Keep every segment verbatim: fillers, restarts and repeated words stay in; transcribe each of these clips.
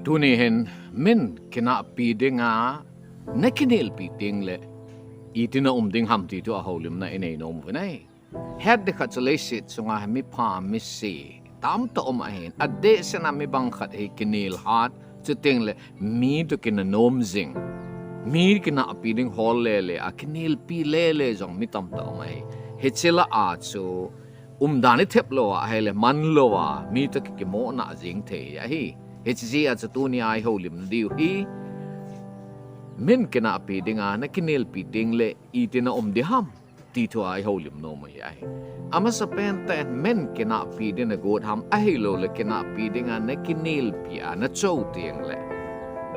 Tuni hin min kinahpi dinga na kinelpi teng le iti na um ding ham ti thu a houlimna i nei nom u ahi. Het ding khat chu leiset chunga hi mipha misi tamtah um ahin, adeh sehna mi bang khat hi kinel hat, chuteng le mi toh kinanom jing, mi kinahpi ding hol lele a kinelpi lele jong mi tamtah um ahi. Hiche lah a chu umdan i thep lou a, ahile man lou a mi toh kikimoh na jing thei ahi. Hiche jeh a chu tuni a i houlim diu hi, min kinahpi dinga na kinelpi ding le iti na um ding ham ti thu a i houlim nom u ahi. Amasapen tah in min kinahpi ding na got ham, ahilou le kinahpi dinga na kinelpi a na cho teng le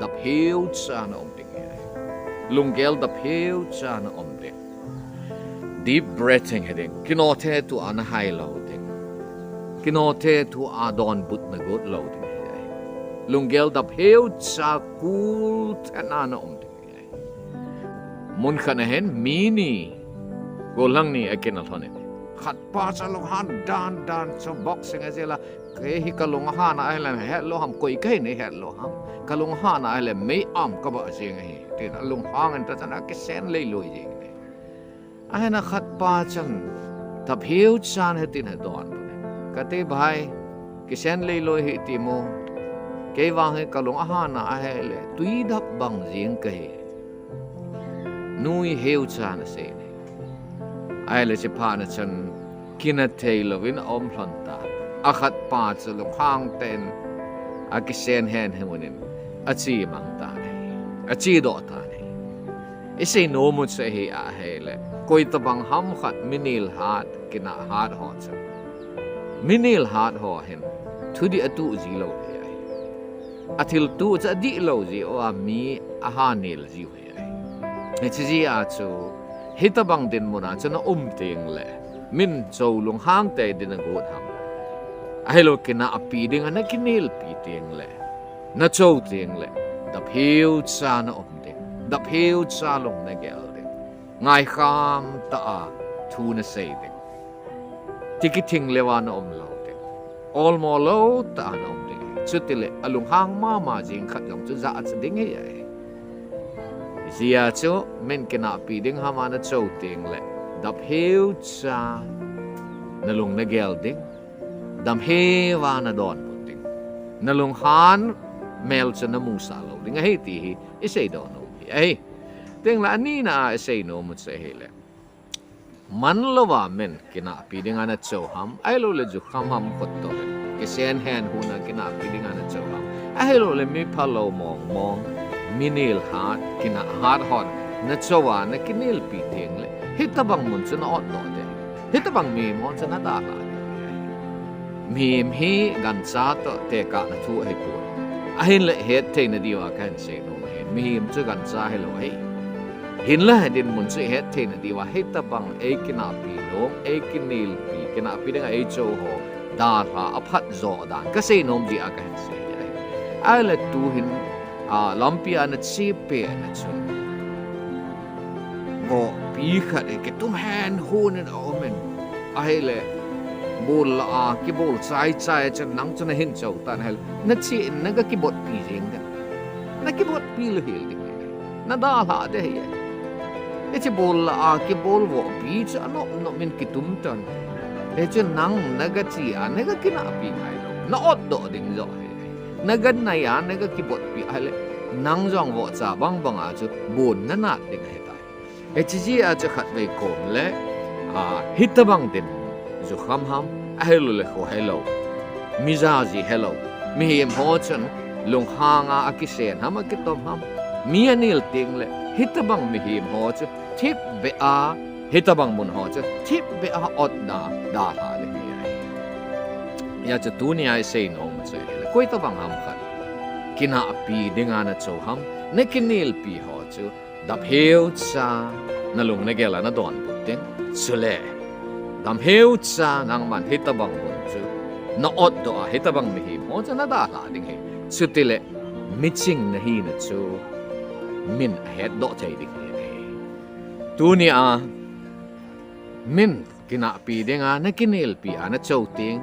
dap heu cha na um ding ahi. Lunggel dap heu cha na um ding. Deep breathing hi ding. Kinothe thu a na hai lou ding. Kinothe thu a donbut na got lou ding ahi. Lunggel dap heu cha cool tah a na um ding ahi. Mun khat a hin mi ni, gollhang ni a kin a lhon in, khat pa chu alunghan dan dan chu boxing a jel a, kei hi ka lunghan a ahile het lou ham, koi kahi nei het lou ham, ka lunghan a ahile mei am ka bah jeng ahi, tin alunghang in tah chan a kisen leiloi jeng ahi. Ahin a khat pa chan dap heu chan hitin adon pon e, kati bhai, kisen leiloi hih ti mo, kei vang hi ka lunghan a ahile tui dap bang jeng kahi. Nui heu chan asei in ahi. Ahile hiche phat na chan kina thei louvin aum lhon tan. Akhat pa chu lunghang tah in akisen hen hen in ache mang tan ahi. Ache doh tan ahi. I sei nom u chu hi ahile, koi tabang ham khat mi nel hat, kinah hat ho chu, mi nel hat ho hin thudih atuh ji lou ahi. Athiltuh chu adih lou jeh uva mi aha nel ji u ahi. Hiche jeh a chu hitabang dinmun a chu na um teng le min cho lunghang tah in na got ham, ahilou kinahpi dinga na kinelpi teng le na cho teng le dap heu cha na um ding, dap heu cha lung na gel ding, ngaikham tah a thu na sei ding, ti kithing leuva na um lou ding, olmo lou tah a na um ding. Chutile alunghang mama jeng khat jong chu jahcha ding ahi. Hijeh a chu min kinahpi ding ham a na cho teng le dap heu cha na lung na gel ding, dam heu a na donbut ding, na lunghan mel chu na musah lou ding ahi ti hi i seidoh nom u ahi. Tengle anina a i sei nom u chu ahile, man louva min kinahpi dinga na cho ham, ahilou le jukham ham kot toh kisen hen hon a kinahpi dinga na cho ham, ahilou le mi phalou mong mong, mi nel hat, kinah hat hon na cho a na kinelpi teng le hitabang mun chu na otdoh ding, hitabang mihem ho chu na dalha ding. Mihem hi gancha toh tekahna thu ahipoi. Ahinla hetthei na diuva kahin sei nom ahin, mihem chu gancha hilou ahi. Hinla dinmun chu hetthei na diuva hitabang ei kinahpi nom, ei kinelpi, kinahpi dinga ei cho ho dalha aphat jo dan kasei nom jeh a kahin sei ahi. Ahile tuhin, a, lampi a na che pet na chun, vohpi khat hi kitum hen hon in aum in, ahile bol lah a kibol chai chai a chun nang chu na hin cho tan ahile, na che in na ga kibotpi jeng ding, na kibotpi lou hel ding ahi, na dalha ding ahi. Hiche bol lah a kibol vohpi chu anop nop in kitum tan, hichun nang na ga che a na ga kinahpi ngai lou, na otdoh ding joh ahi. Na ga nai a na ga kibotpi ahile, nang jong vohcha bang bang a chu bon na nat ding ahitai. Hiche jeh a chu khatvei kom le, a, hitabang din, jukham ham, ahilou le kho helou, mi jaji helou mihem ho chun lunghang a akisen ham, akitom ham, mi anel teng le hitabang mihem ho chu thipbeh a, hitabang mun ho chu thipbeh a otna dalha ding ahi. Hijeh a chu tunia i sei nom u chu ahile, koi tabang ham khat kinahpi dinga na cho ham, na kinelpi ho chu dap heu cha na lung na gel a na donbut ding, chule dam heu cha nangman hitabang mun chu na otdoh a hitabang mihem ho chu na dalha ding ahi. Chutile miching na hina chu min ahetdoh thei ding ahi. Tunia min kinahpi dinga na kinelpi a na cho teng,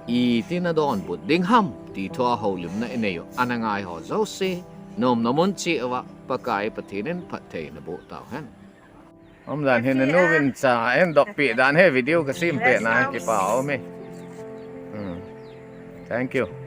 iti nadonbut ding ham ti thua houlimna inei u ana ngai ho jouse, nom na mun cheh uva Pakai Pathen in phattheina boh tauhen. Umdan hi nanu vin cha ahin doppeh dan hi video kasem pet na kipa um e. Hmm. Thank you.